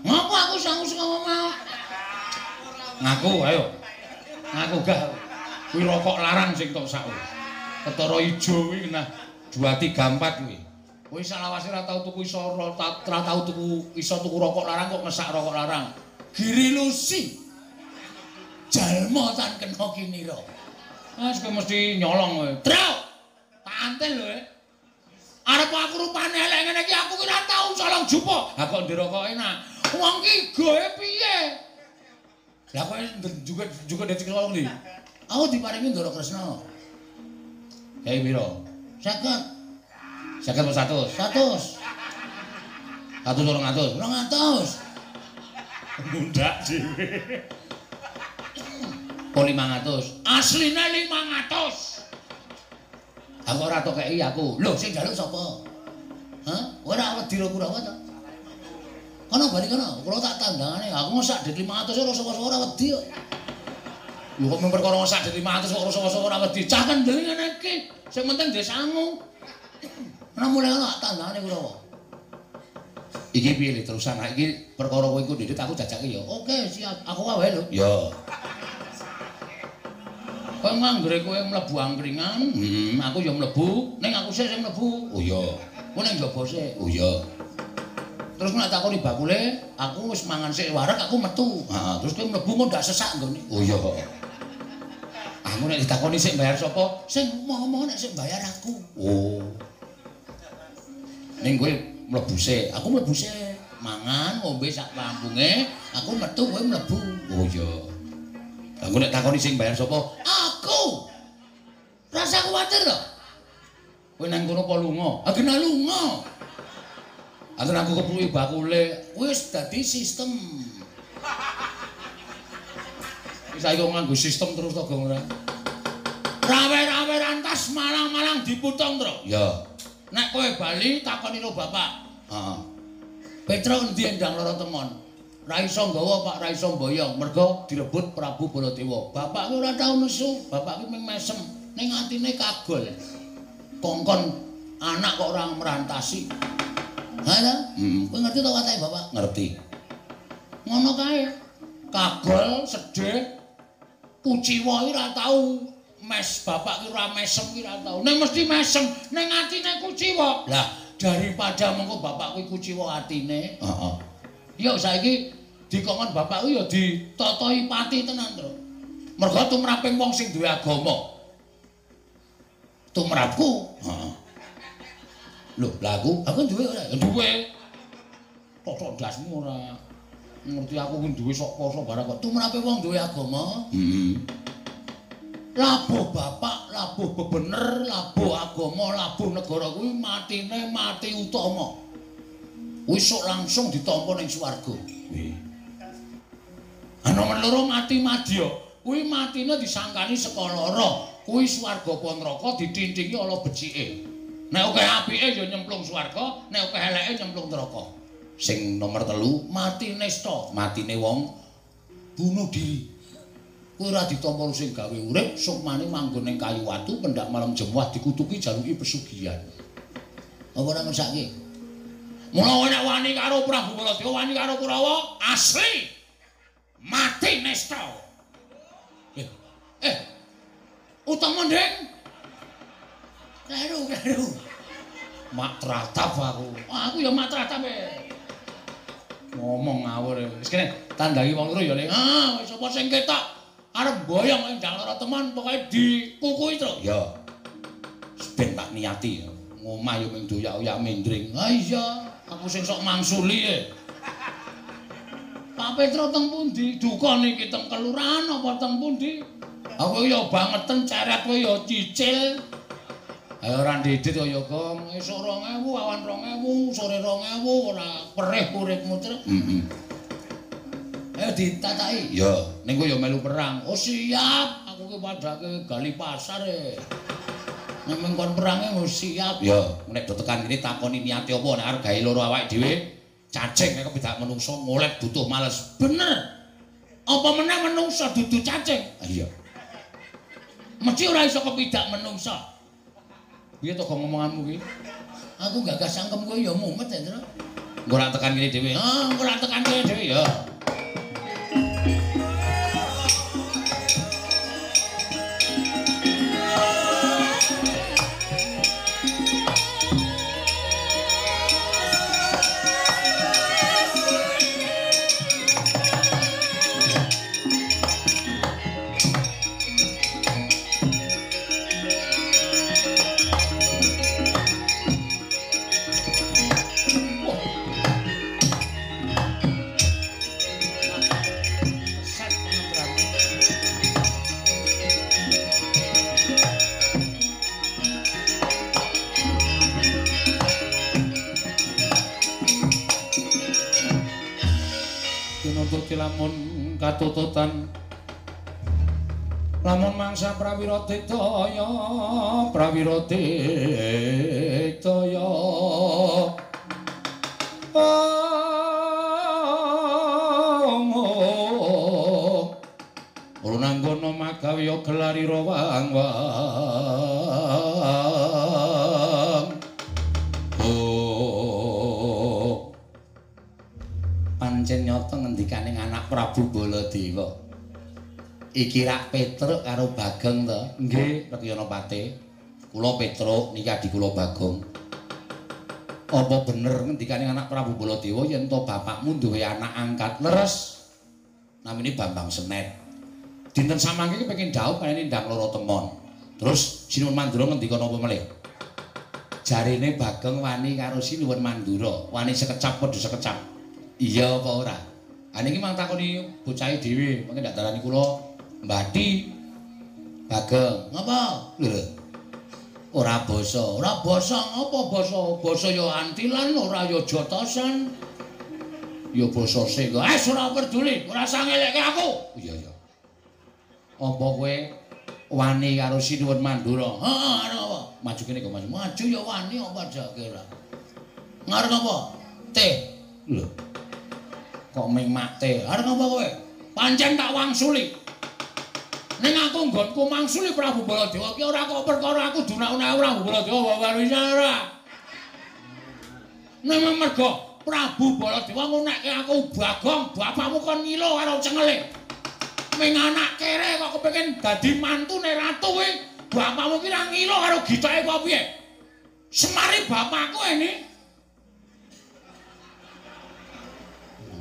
Ngopo aku sangu ngomong? Ngaku ayo. Ngaku gah. Kuwi rokok larang sing tok sak. Ketara ijo kuwi nah 2 3 4 kuwi. Kowe salawase ora tau tuku iso ora tau tuku iso tuku rokok larang kok ngesak rokok larang. Giri Lusi. Jalma tan kena kinira. Ah kowe mesti nyolong kowe. Truk. Tak antel lho. Arep aku rupane elek ngene iki aku ki ora tau colong jupuk. Ha kok nderokoke nah. Wong ki goe piye? Lah kowe juga dadi colong ndi? Aku diparingi Ndara Kresna. Kae piro? 50. 50 apa 100? 100. 100 200. 200. Mundak dhewe. Po 500. Asline 500. Aku ora tok kei aku. Lho sing njaluk sapa? Hah? Ora wedi ro Kurawa to? Kono bali kono, kula tak tandangane. Aku ngesak dit 500 ora sapa-sapa ora wedi kok. Lho kok mung perkara ngesak dit 500 kok ora sapa-sapa ora wedi. Cah kendel ngene iki. Sing penting ndek sangu. Ana mulai ana tandangane Kurawa. Iki piye le terusan iki perkara kowe iku ndhit aku jajake ya. Oke, siap. Aku wae lho. Ya. Kowe nganggere kowe mlebu angkringan, aku ya mlebu, ning aku sik sing mlebu. Oh iya. Kowe ning njaba sik. Oh iya. Terus nek takoni bakule, aku wis mangan sik wareg aku metu. Heeh, terus kowe mlebu kok ndak sesak nggone. Oh iya. Aku nek ditakoni sik bayar sapa? Sing ngomong nek sik bayar aku. Oh. Ning kowe mlebu sik, aku mlebu sik. Mangan ngombe sak pampunge, aku metu kowe mlebu. Oh iya. Aku nek takoni sing bayar sapa? Aku. Rasa kuwatir to. Kowe nang kono apa lunga? Ah kena lunga. Antur aku kepluki bakule, wis dadi sistem. Wis saiki kok nganggo sistem terus to, Gong ora. Rawe-rawe rantas malang-malang diputong, Tru. Ya. Nek kowe bali takoni ro bapak. Heeh. Petruk endi endang lara temon? Ra iso nggawa Pak, ra iso mboyong, mergo direbut Prabu Baladewa. Bapak ki ora tau nesu, bapak ki mung mesem, ning atine kagol. Kongkon anak kok ora merantasi. Ha ta? Kowe ngerti to watake bapak? Ngerti. Ngono kae. Kagol, sedih, kuciwa ki ora tau mes bapak ki ora mesem ki ora tau. Ning mesti mesem, ning atine kuciwa. Lah, daripada mengko bapak kuwi kuciwa atine, heeh. Yo saiki dikongkon bapakku ya ditatahi pati tenan, Tru. Mergo tumraping wong sing duwe agama. Tumrapku, heeh. Lho, lha aku duwe ora? Duwe. Totok ndasmu ora. Ngerti aku ku duwe sok poso barang kok. Tumrape wong duwe agama. Heeh. Labuh bapak, labuh bebener, labuh agama, labuh negara kuwi matine mati utama. Wis sok langsung ditampa ning swarga. Kuwi. Ana loro mati madya, kuwi matine disangkani saka lara. Kuwi swarga apa neraka ditintingi ala becike. Nek akeh apike ya nyemplung swarga, nek akeh eleke nyemplung neraka. Sing nomor 3 mati nesta, matine wong bunuh diri. Kuwi ora ditampa sing gawe urip, sukmane manggon ning kayu watu, pendak malam jemuah dikutuki jaluki pesugihan. Apa ora ngersake? Mula nek wani karo Prabu Baladewa, wani karo Kurawa, asli mati nesta. Utama ndeng. Kleru, kleru. Mak tratap aku. Aku ya mak tratap e. Ngomong ngawur. Wis kene tandhangi wong loro ya, Le. Ah, wis sapa sing ketok arep mboyong endang lara teman pokoke dikukuhi, Tru. Ya. Ben tak niati. Ngomah yo mung doyak-oyak mendring. Ha iya, aku sing sok mangsuli e. Pak Petruk teng pundi? Duka niki teng kelurahan apa teng pundi? Aku ya bangeten ceret kowe ya cicil. Ayo ora ndidit kaya Gong, esuk 2000, awan 2000, sore 2000, ora perih uripmu, Truk. Heeh. Ayo ditataki. Ya, ning kowe ya melu perang. Oh siap, aku ki padhake gali pasar e. Nek mung kon perange wis siap. Ya, nek do tekan kene takoni niate apa nek arep gawe loro awake dhewe, cacing nek kepidak menungso ngolet butuh males. Bener. Apa meneh menungso dudu cacing? Iya. Mesti ora iso kepidak menungso. Piye to kok ngomonganmu ki? Aku gagas sangkem kowe ya mumet ya, Truk. Engko ora tekan kene dhewe. Ah, engko ora tekan kene dhewe ya. Lamun katututan lamun mangsa prawira tidaya prawira tidaya Runanggono magawe gelarira wang-wang. Oh. Pancen nyata ngendikane anak Prabu Baladewa. Iki rak Petruk karo Bagong to? Nggih, Rekyana Pate. Kula Petruk niki adi kula Bagong. Apa bener ngendikane anak Prabu Baladewa yen to bapakmu duwe anak angkat leres? Namine Bambang Senet. Dinten samangke iki pengin dhaup kayane ndang loro temon. Terus Sinuwun Mandura ngendika napa melih? Jarene Bagong wani karo Sinuwun Mandura, wani sekecap padha sekecap. Iya apa ora? Ha niki mang takoni bocahe dhewe, mengke ndak darani kula mbati. Bagong, ngapa? Lho. Ora basa, ora basa ngapa basa? Basa ya antilan, ora ya jotosan. Ya basa sing. Eh ora peduli, ora usah ngelekke aku. Iya iya. Apa kowe wani karo Sinuwun Mandura? Heeh, arep apa? Maju kene kok maju. Maju ya wani apa jake ora. Ngarep apa? Teh. Lho. Kok ming mak teh? Arep apa kowe? Pancen tak wangsuli. Ning aku nggonku mangsuli Prabu Baladewa ki ora kok perkara aku dunakune Prabu Baladewa warisane ora. Ning mergo Prabu Baladewa ngunekke aku Bagong, bapakmu kon ngilo karo cengele. Ming anak kere kok kepengin dadi mantune ratu kuwi, bapakmu ki ra ngilo karo gitoke apa piye? Semari bapakku ini.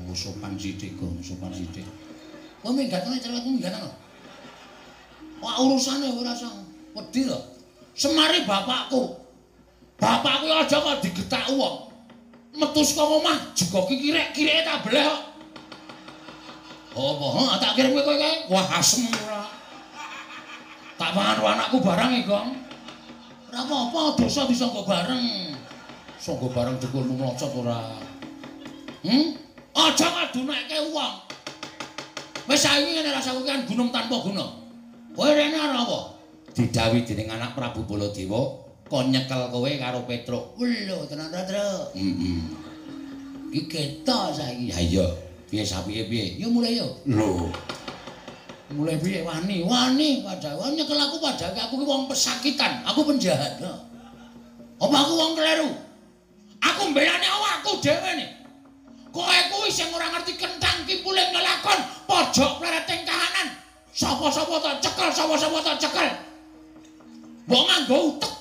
Oh, sopan sithik, Gong, sopan sithik. Kowe minggatane cerewetmu minggatane. Wah, urusane ora usah wedi lho. Semari bapakku. Bapakku aja kok digetak wong. Metu saka omah jego kirek-kireke tak beleh kok. Apa? Ha, tak kirim kowe kae. Wah, asem ora. Tak pangan anakku barang e, Gong. Ora apa-apa, dosa disangga bareng. Sangga bareng dekulmu mlocot ora. Aja kadunekke wong. Wis saiki ngene rasaku kan gunung tanpa guna. Kowe rene arep apa? Didhawuhi dening anak Prabu Baladewa kon nyekel kowe karo Petruk. Lho, tenan ta, Truk? Heeh. Iki ketok saiki. Ha iya. Piye sapike piye? Ya mulai yo. Lho. Mulai piye wani? Wani padahal nyekel aku padahal aku ki wong pesakitan, aku penjahat. Apa aku wong kleru? Aku mbelani awakku dhewe nih. Kowe kuwi sing ora ngerti kenthang kimpuling lelakon, pojok plereting kahanan. Sapa-sapa tak cekel, sapa-sapa tak cekel. Mbok nganggo utek.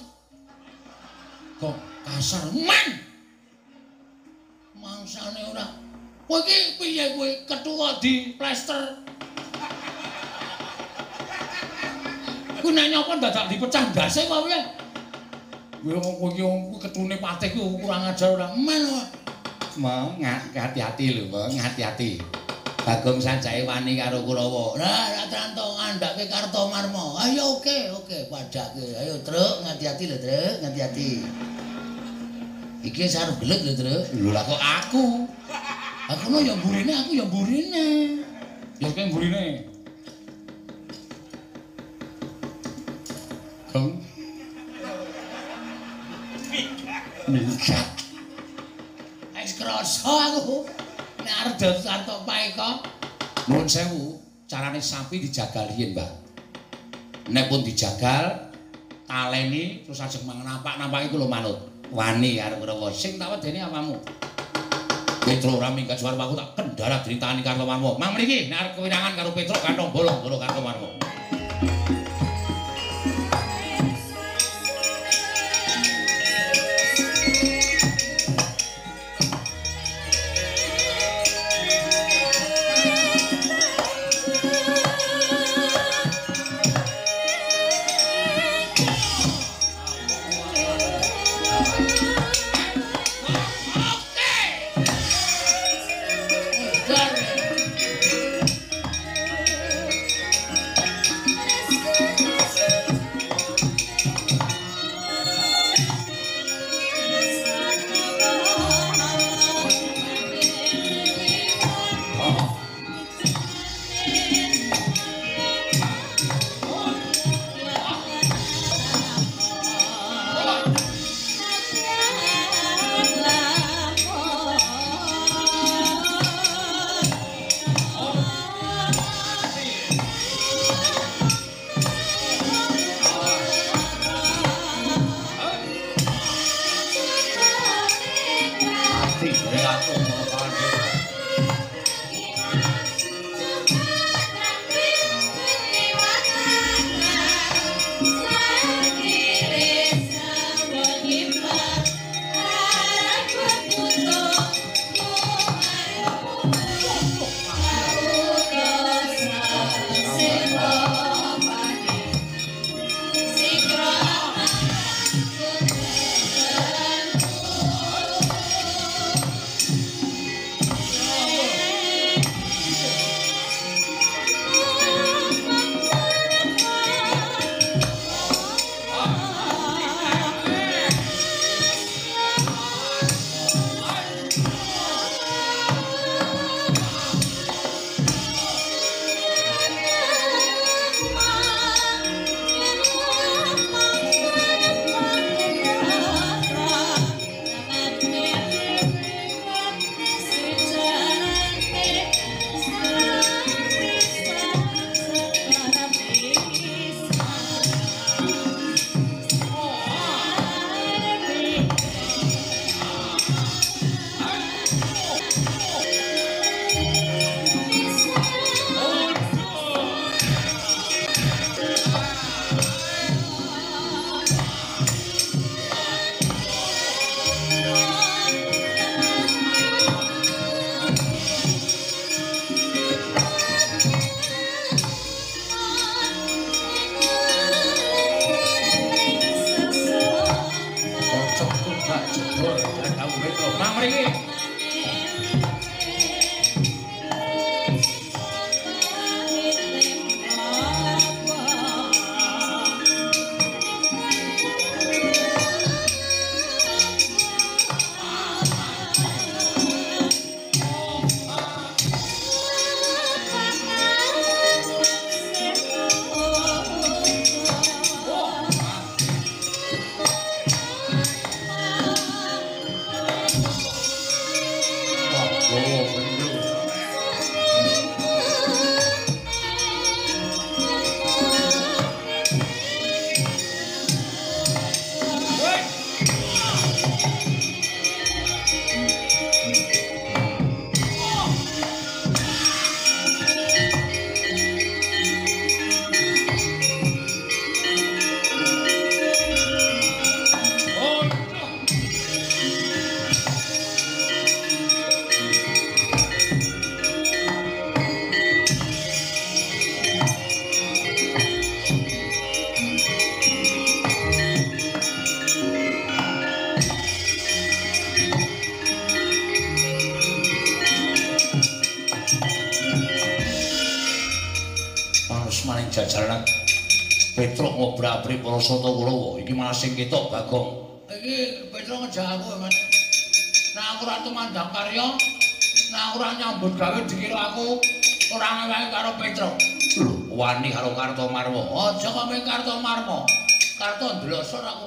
Kok kasar men. Mangsane ora. Kowe iki piye kowe ketua di plester? Kuwi nek nyapa dadak dipecah ndase kok piye? Kowe iki ketune patih ku kurang ajar ora. Men. Meng, hati-hati lho, Meng, hati-hati. Bagong sanjae wani karo Kurawa. Lah, ra tranto ngandhake Kartomarma. Ayo oke, oke, padhake. Ayo, Truk, ngati-hati lho, Truk, ngati-hati. Iki wis arep gelut lho, Truk. Lho lah kok aku? Aku no ya mburine, aku ya mburine. Ya kowe mburine. Gong. Minggat. Wis krasa aku. Nek arep dadi paeka. Nuwun sewu, carane sapi dijagal riyin, Mbah. Nek pun dijagal, taleni terus ajeng mangan napak-napak iku lho manut. Wani karo Kurawa. Sing tak wedeni apamu? Petruk ora minggat suara aku tak kendara dritani Kartomarma. Mang mriki nek arep kewirangan karo Petruk kantong bolong karo Kartomarma. Jajaran Petruk ngobrak-abrik para sata Kurawa. Iki malah sing ketok Bagong. Iki Petruk ngejak aku, Mas. Nek aku ora tumandang karya, nek aku ora nyambut gawe dikira aku ora ngewangi karo Petruk. Lho, wani karo Kartomarma. Aja kok mung Kartomarma. Karto ndlosor aku.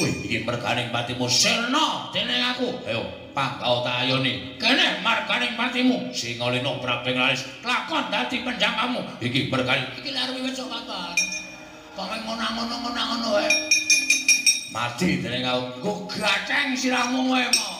Wih, iki merganing patimu sirna dening aku. Ayo, panggao tak ayoni. Kene marganing patimu. Singalina prabing laris lakon dadi penjangkamu. Iki merganing iki lha wiwit sok kapan. Kok ngono-ngono wae. Mati dening aku. Nggo gaceng sirahmu wae mau.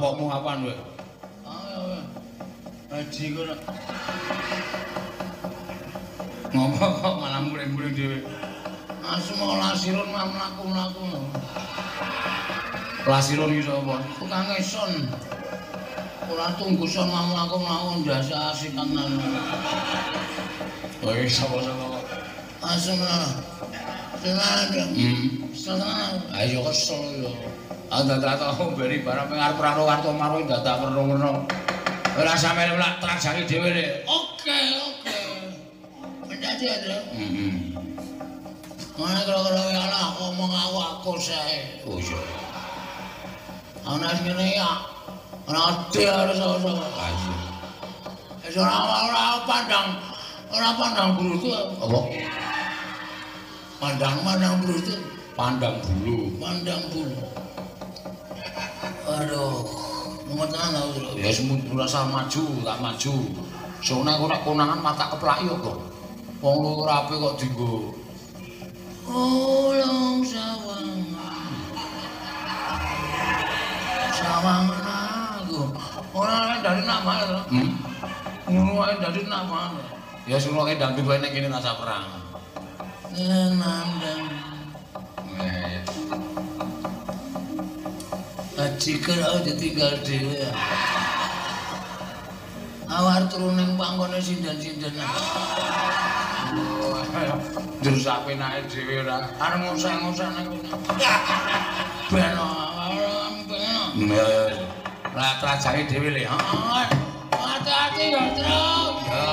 Kapokmu kapan kowe? Ayo. Haji kono. Ngopo kok malah muring-muring dhewe? Asu mau lasirun mlaku-mlaku. Lasirun iki sapa? Tukang eson. Ora tunggu son mlaku-mlaku ndase asikan. Wis sapa-sapa kok. Asu malah. Senang. Senang. Ayo kesel yo. Ah dadak tau beri barang pengarep Rano Kartomarwa dadak werna-werna. Ora sampe lak trajane dhewe le. Oke, oke. Menjadi ada. Heeh. Mana kira-kira ala ngomong aku aku sae. Oh iya. Ana sing ngene ya. Ora ade ora sapa. Ha iya. Wis ora pandang bulu itu apa? Pandang bulu itu. Pandang bulu. Pandang bulu. Aduh, mumet tenan aku. Ya wis rasa maju, tak maju. Sone aku nek konangan mata keplaki kok. Wong loro apik kok dienggo. Ulung sawang. Sawang aku. Ora dari nama to. Ngono wae dari nama. Ya suruh kae dangdut wae ning kene rasa perang. Nandang. Ajiker aku ditinggal dhewe. Awar turu ning panggone sinden-sinden. Njur sak penake dhewe ora. Arep ngoseh-ngoseh ning kene. Ben ben. Ya ya. Lah trajake dhewe le. Heeh. Hati-hati ya, Truk. Ya.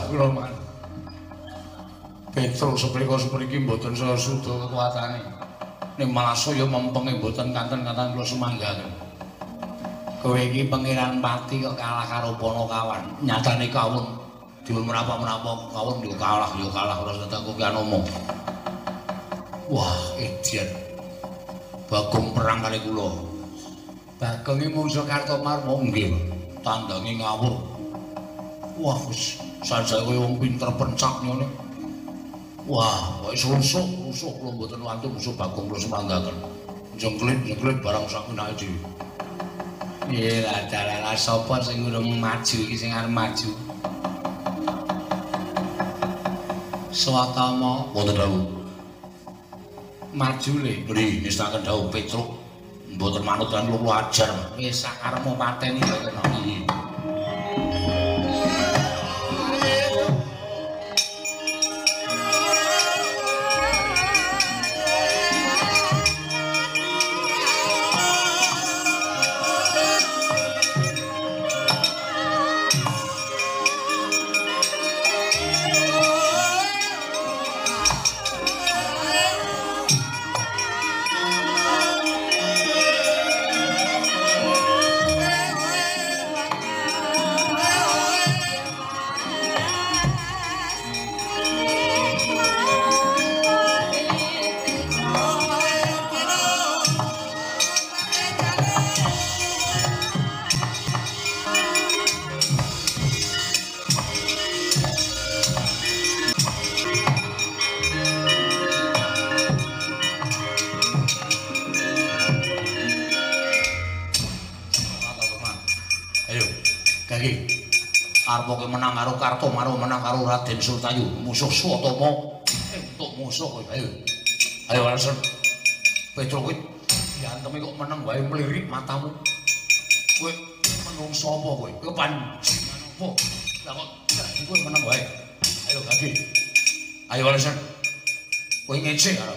Kula man. Petruk seprika-sepriki mboten saya suda kekuatane. Ning malah saya mempenge mboten kanten-kanten kula sumanggaken. Kowe iki Pangeran Pati kok kalah karo Panakawan. Nyatane kawon dhewe menapa-menapa kawon yo kalah ora setak kowe anomo. Wah, edian. Bagong perang kali kula. Bagong iki mungsuh Kartomarma nggih. Tandange ngawur. Wah, wis sajake kaya wong pinter pencak ngene. Wah, kok iso rusuh kula mboten wantun musuh Bagong kula sumanggaken. Jengklit-jengklit barang sak penake dhewe. Iya lah, sapa sing urung maju iki sing arep maju? Swatama wonten dawuh. Maju le. Bri ngestaken dawuh Petruk mboten manut lan kula ajar. Wis sakarepmu pateni kok kena. Iya. Arep menang karo Kartomarma, menang karo Raden Surtayu, musuh Swatama. Entuk musuh kowe. Ayo. Ayo alasan. Petruk kuwi diantemi kok meneng wae mlirik matamu. Kowe menungso apa kowe? Kowe panjenengan apa? Lah kok dadi kowe meneng wae. Ayo gage. Ayo alasan. Kowe ngece karo.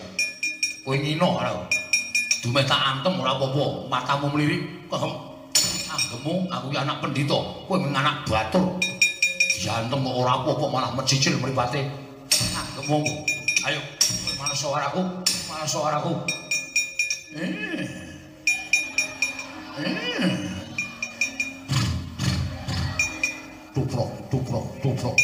Kowe ngino karo. Dumeh tak antem ora apa-apa, matamu mlirik. Anggemu aku ki anak pendhita, kowe mung anak batur. Diantem kok ora apa-apa malah mecicil mripate. Anggemu. Ayo, kowe malah karo aku, malah karo aku. Tuprok, tuprok, tuprok.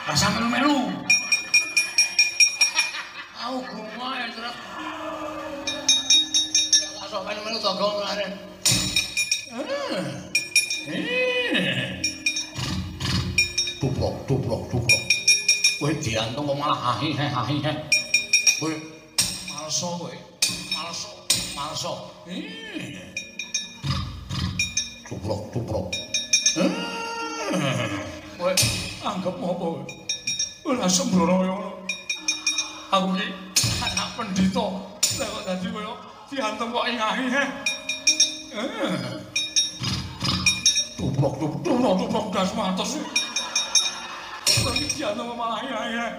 Rasa melu-melu. Aku gumoh ya, Truk. Sok melu-melu togong laren. Tuprok, tuprok, tuprok. Kowe diantung kok malah hahi he hahi he. Kowe malso kowe. Malso, malso. Tuprok, tuprok. Kowe anggap apa kowe? Ora sembrono kaya ngono. Aku iki anak pendhita. Lah kok dadi kaya Diantem kok ingahe. Tubrok tubrok tubrok tubrok das matos. Lagi diantem malah ingahe.